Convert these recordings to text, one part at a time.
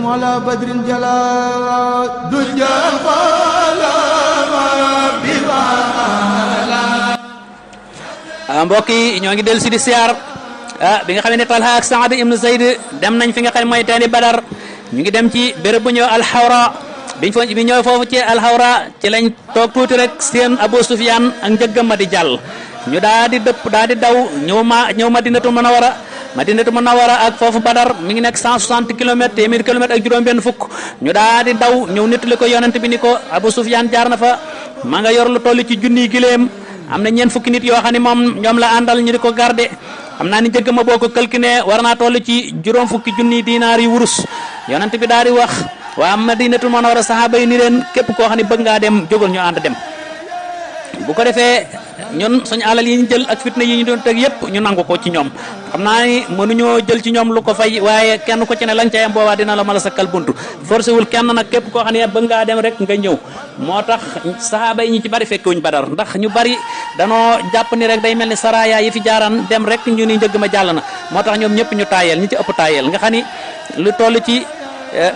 على بدر جلا دجى mbokk yi ñoo ngi del si di siyaar bi nga xam ne Talha ak Saad ibn Zayd dem nañ fi nga xam ne mooy teeni Badar ñu ngi dem ci béréb bu ñëw alxawra bi ñëw foofu ci alxawra ci lañ toog tuuti rek seen Abu Sufyan ak njëggam ma di jàll ñu daa di dëpp daa di daw ñëw Madinatu Munawwara ak foofu Badar mi ngi nekk 160 kilomètres téeméeri kilomètres ak juróom benn fukk ñu daa di daw ñëw nettali ko yonent bi ni ko Abu Sufyan jaar na fa ma nga yor lu toll ci junniy gileem am na ñeent fukki nit yoo xam ne moom ñoom la àndal ñu di ko garde xam naa ni njëgg ma boo ko calculé war naa toll ci juróom fukki junniy dinaar yi wurus yonent bi daal di wax waa Madinatu Munawwara saxaaba yi ni leen képp koo xam ne bëgg ngaa dem jógal ñu ànd dem bu ko defee ñun suñu alal yi ñu jël ak fitna yi ñu doon teg yépp ñu nangu ko ci ñoom xam naa ni mënuñoo jël ci ñoom lu ko fay waaye kenn ko ci ne lañ ca yam boobaa dina la mën a sakkal buntu forcé wul kenn nag képp koo xam ne bëgg ngaa dem rek nga ñëw moo tax saxaaba yi ñu ci bari fekkewuñ Badar ndax ñu bari danoo jàpp ni rek day mel ni saraya yi fi jaaraan dem rek ñu ni njëgg ma jàll na moo tax ñoom ñëpp ñu taayel ñi ci ëpp taayel nga xam ni lu toll ci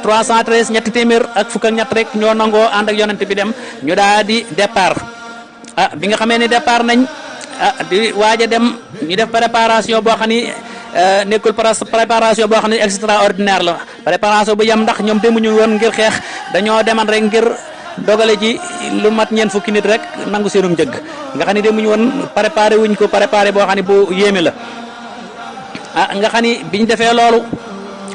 313 ñetti téeméer ak fukk ak ñett rek ñoo nangoo ànd ak yonent bi dem ñu daal di départ bi nga xamee ni départ nañ di waaj a dem ñu def préparation boo xam ni nekkul préparation boo xam ne extraordinaire la préparation bu yem ndax ñoom demuñu woon ngir xeex dañoo deman rek ngir dogale ci lu mat ñeent fukki nit rek nangu seenum njëgg nga xam ni demuñu woon préparé wuñ ko préparé boo xam ne bu yéeme la nga xam ni biñ defee loolu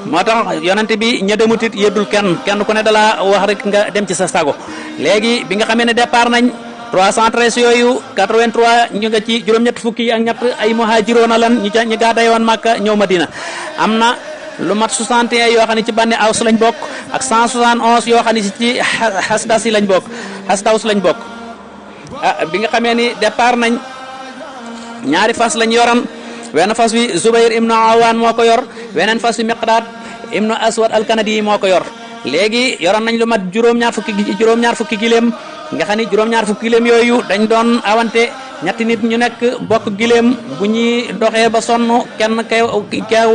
moo tax yonent bi ña demut it yeddul kenn ku ne dala wax rek nga dem ci sa sago léegi bi nga xamee ne départ nañ 313 yooyu 83 ñu nga ci juróom-ñett fukki ak ñett ay muhaajiroona lan ñi gàddaay woon Makka ñëw Madina am na lu mat 61 yoo xam ne ci Bani Aws lañ bokk ak 171 yoo xam ne ci Hasdas lañ bokk bi nga xamee ni départ nañ ñaari fas lañ yoran wenn fas wi Zubayr ibnu Awaan moo ko yor weneen fas wi Miqdaad ibnu Aswad al-Kanadi moo ko yor léegi yoroon nañ lu mat juróom-ñaar fukki giléem nga xam ni juróom-ñaar fukki giléem yooyu dañ doon awante ñetti nit ñu nekk bokk giléem bu ñuy doxee ba sonn kenn kay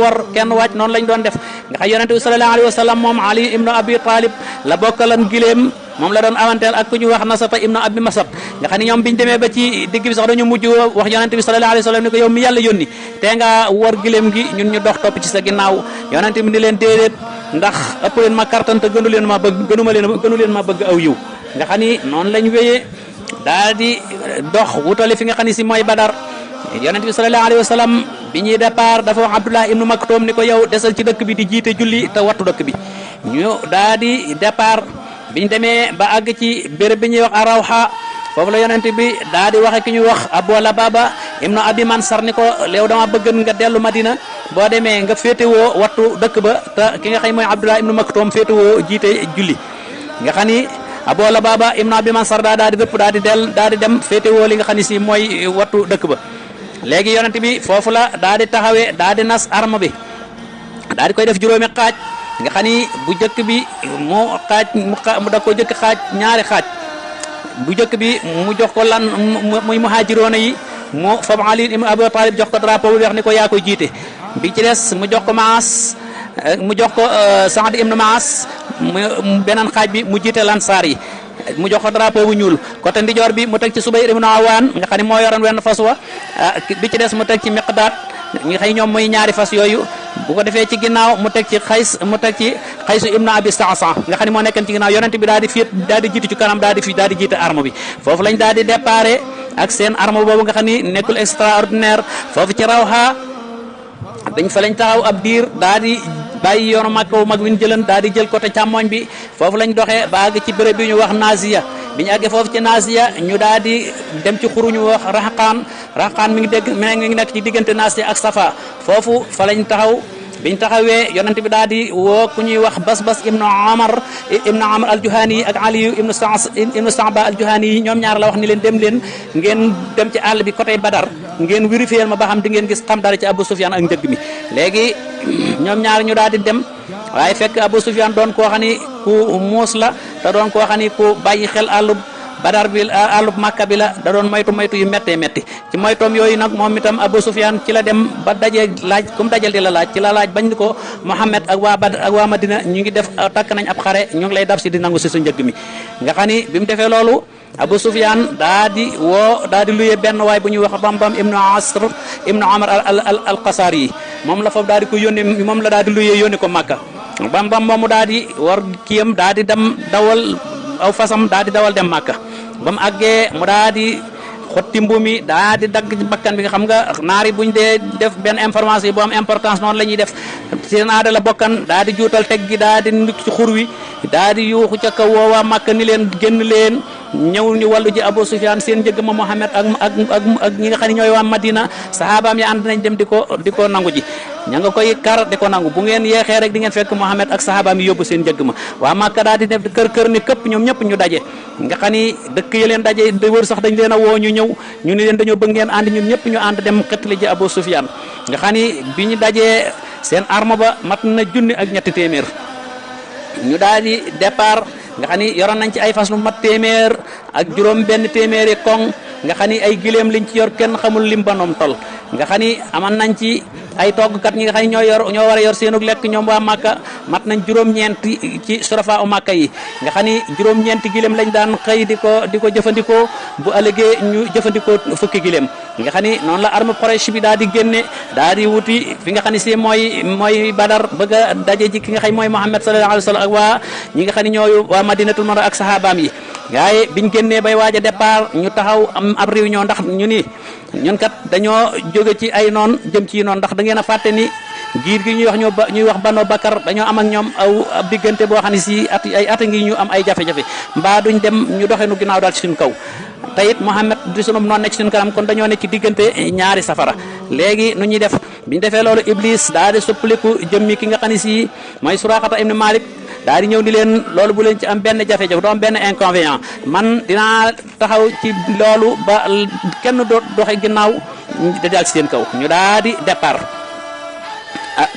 war kenn wàcc noonu lañ doon def nga xam yonente bi sallallahu alayhi wa sallam moom Ali ibnu Abi Talib la bokkalan giléem moom la doon awanteel ak ku ñu wax Nasafa ibnu Abi Masab nga xam ni ñoom biñ demee ba ci digg bi sax dañu mujj wax yonente bi sallallahu alayhi wa sallam ni ko yow mi yàlla yónni te nga war giléem gi ñun ñu dox topp ci sa ginnaaw yonente bi ni leen déedéet ndax ëpp leen ma kartan te gënu leen ma bëgg aw yiw nga xam ni noonu lañ wéyee daal di dox wutali fi nga xam ni si mooy Badar yonent bi sallallahu alayhi wa sallam bi ñuy départ dafa wax Abdullah ibnu Maktum ni ko yow desal ci dëkk bi di jiite julli te wattu dëkk bi ñu daal di départ biñ demee ba àgg ci béréb bi ñuy wax Arawha foofu la yonent bi daal di waxe ki ñuy wax Abu Lababa ibnu Abi Mansar ni ko léew dama bëgg nga dellu Madina boo demee nga féetewoo wattu dëkk ba te ki nga xam mooy Abdullah ibnu Maktum féetewoo jiite julli nga xam ni Abu Lababa ibnu Abi Mansar daal di dëpp daal di dem féetewoo li nga xam ni si mooy wattu dëkk ba léegi yonent bi foofu la daal di taxawee daal di nas arme bi daal di koy def juróomi xaaj nga xam ni bu njëkk bi mu da ko jëkk xaaj ñaari xaaj bu njëkk bi mu jox ko lan muy muhaajiroona yi mu fab Ali ibn Abi Talib jox ko drapeau bu weex ni ko yaa koy jiite bi ci des mu jox ko Saad ibn Maas mu beneen xaaj bi mu jiite Lansaar yi mu jox ko drapeau bu ñuul côté ndijoor bi mu teg ci Subayr ibn Awaan nga xam ne moo yoroon wenn fas wa bi ci des mu teg ci Miqdaad nga xam ñoom muy ñaari fas yooyu bu ko defee ci ginnaaw mu teg ci Xaysu ibn Abi Sa'sa nga xam ne moo nekkan ci ginnaaw yonent bi daal di jiitu ci kanam daal di jiite arme bi foofu lañ daal di déparé ak seen arme boobu nga xam ni nekkul extraordinaire foofu ci Rawha dañ fa lañ taxaw ab diir daal di bàyyi yoonu Makka mag wi ñu jëlan daal di jël côté càmmoñ bi foofu lañ doxee ba àgg ci béréb bi ñu wax Naziya bi ñu àggee foofu ci Naziya ñu daal di dem ci xuruñu wax Raxqaan mi ngi nekk ci diggante Naziya ak Safa foofu fa lañ taxaw biñ taxawee yonent bi daal di woo ku ñuy wax Basbas ibnu Amar al-Juhani ak Ali ibnu Sa'ba al-Juhani yi ñoom ñaar la wax ni leen dem leen ngeen dem ci àll bi côté Badar ngeen vérifier ma ba xam di ngeen gis xam dara ci Abu Sufyan ak njëgg mi léegi ñoom ñaar ñu daal di dem waaye fekk Abu Sufyan doon koo xam ni ku muus la te doon koo xam ni ku bàyyi Badar bi àllub Makka bi la da doon moytu yu méttee métti ci moytoom yooyu nag moom itam Abu Sufyan ci la dem ba dajee laaj comme dajal di la laaj ci la laaj bañ ko Muhammad ak waa Badar ak waa Madina ñu ngi def takk nañ ab xare ñu ngi lay dab si di nangu si sa njëgg mi nga xam ni bi mu defee loolu Abu Sufyan daa di luye benn waay bu ñuy wax Bambam ibnu Asr ibnu Amr al Qasari yi moom la foofu daa di ko yónni moom la daa di luye yónni ko Makka Bambam moomu daa di war kiyam daa di dem dawal aw fasam daa di dawal dem Makka ba mu àggee mu daa di xotti mbumi daa di dagg bakkan bi nga xam nga naari buñ dee def benn information bu am importance noonu la ñuy def seen aada la bokkan daa di juutal teg gi daa di ndik ci xur wi daa di yuuxu ca kaw woowaa Makka ni leen génn leen ñëw ñu wàllu ji Abu Sufyan seen njëgg ma Muhammad ak ñi nga xam ne ñooy waa Madina sahabaam yi ànd nañ dem di ko nangu ji ña nga koy kar di ko nangu bu ngeen yeexee rek di ngeen fekk Muhammad ak sahabaam yi yóbbu seen njëgg ma waa Makka daa di def kër ni këpp ñoom ñëpp ñu daje nga xam ni dëkk yi leen daje di wër sax dañ leen a woo ñu ñëw ñu ni leen dañoo bëgg ngeen ànd ñun ñëpp ñu ànd dem xettali ji Abu Sufyan nga xam ni bi ñu dajee seen arme ba mat na 1,000 ak ñetti téeméer ñu daal di départ nga xam ni yoroon nañ ci ay fas lu mat téeméer ak juróom benn téeméeri koŋ nga xam ni ay gileem liñ ci yor kenn xamul lim ba noom tol nga xam ni aman nañ ci ay toggkat ñi nga xam ni ñoo war a yor seenug lekk ñoom waa Makka mat nañ juróom-ñeenti ci surafa u Makka yi nga xam ni juróom-ñeenti gileem lañ daan xëy di ko jëfandikoo bu ëllëgee ñu jëfandikoo fukki gileem nga xam ni noonu la armée Quraysh bi daal di génne daal di wuti fi nga xam ni si mooy Badar bëgg a daje ji ki nga xam mooy Muhammad sallallahu alayhi wa sallam ak waa ñi nga xam ni ñooy waa Madinatul Munawwara ak sahabaam yi waaye biñ génnee bay waaj a départ ñu taxaw am ab réunion ndax ñu ni ñun kat dañoo jóge ci ay noon jëm ci noon ndax da ngeen a fàtte ni giir gi ñuy wax Banu Bakar dañoo am ak ñoom ab diggante boo xam ne si ay at ngi ñu am ay jafe-jafe mbaa duñ dem ñu doxee nu ginnaaw daal ci suñu kaw te it Muhammad di sunu noon nekk ci suñu kanam kon dañoo nekk ci diggante ñaari safara léegi nu ñuy def biñ defee loolu Iblis daal di soppaliku jëmmi ki nga xam ne si mooy Suraqata ibn Malik daal di ñëw ni leen loolu bu leen ci am benn jafe-jafe doo am benn inconvénient man dinaa taxaw ci loolu ba kenn doo doxe ginnaaw da daal ci seen kaw ñu daal di départ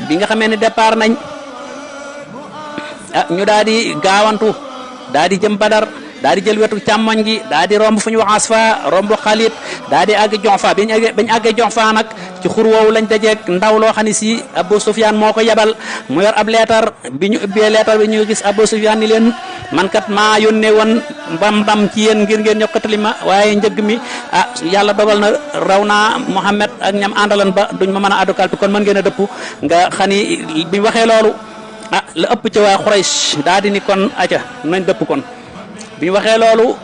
bi nga xamee ne départ nañ ñu daal di gaawantu daal di jëm Badar daal di jël wetu càmmoñ gi daal di romb fu ñu wax Asfa romb Xalit daal di àgg Jonfa bañ àggee Jonfa nag ci xur woowu lañ dajeeg ndaw loo xam ne si Abu Sufyan moo ko yebal mu yor ab leetar bi ñu ubbee leetar bi ñu gis Abu Sufyan ni leen man kat maa yónnee woon ndam ci yéen ngir ngeen ñokkatali ma waaye njëgg mi yàlla dogal na raw naa Muhammad ak ñam àndalan ba duñ ma mën a addu kalpi kon mën ngeen a dëpp nga xam ni bi waxee loolu la ëpp ci waa Quraysh daal di ni kon aca nañ dëpp kon bi ñu waxee loolu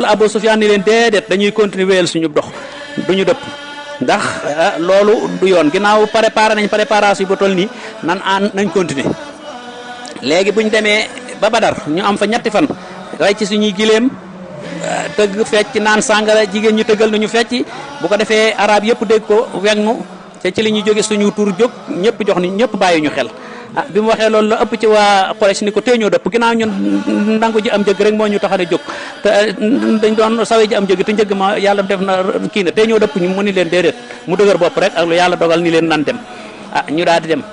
Abu Sufyan ni leen déedéet dañuy continuer wéyal suñu dox duñu dëpp ndax loolu du yoon ginnaaw préparé nañ préparation ba toll nii nañ continuer léegi buñ demee ba Badar ñu am fa ñetti fan rey ci suñuy gileem tëgg fecc naan sàngara jigéen ñu tëggal nañu fecc bu ko defee arab yëpp dégg ko weg nu te ci li ñuy jóge suñu tur jóg ñëpp jox ni ñëpp bàyyi ñu xel bi mu waxee loolu la ëpp ci waa Quraysh ni ko tee ñoo dëpp ginnaaw ñun ndangu ji am njëg rek moo ñu tax a jóg te dañ doon sawe ji am njëg te njëg ma yàlla def na kii na tee ñoo dëpp ñu mu ni leen déedéet mu dëgër bopp rek ak lu yàlla dogal ni leen nan dem ñu daal di dem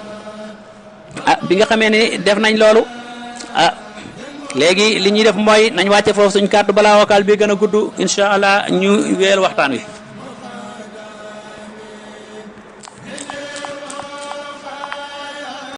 bi nga xamee ni def nañ loolu léegi li ñuy def mooy nañ wàcce foofu suñ kàddu balaa wakaal bi gën a gudd incha allah ñu wéyal waxtaan wi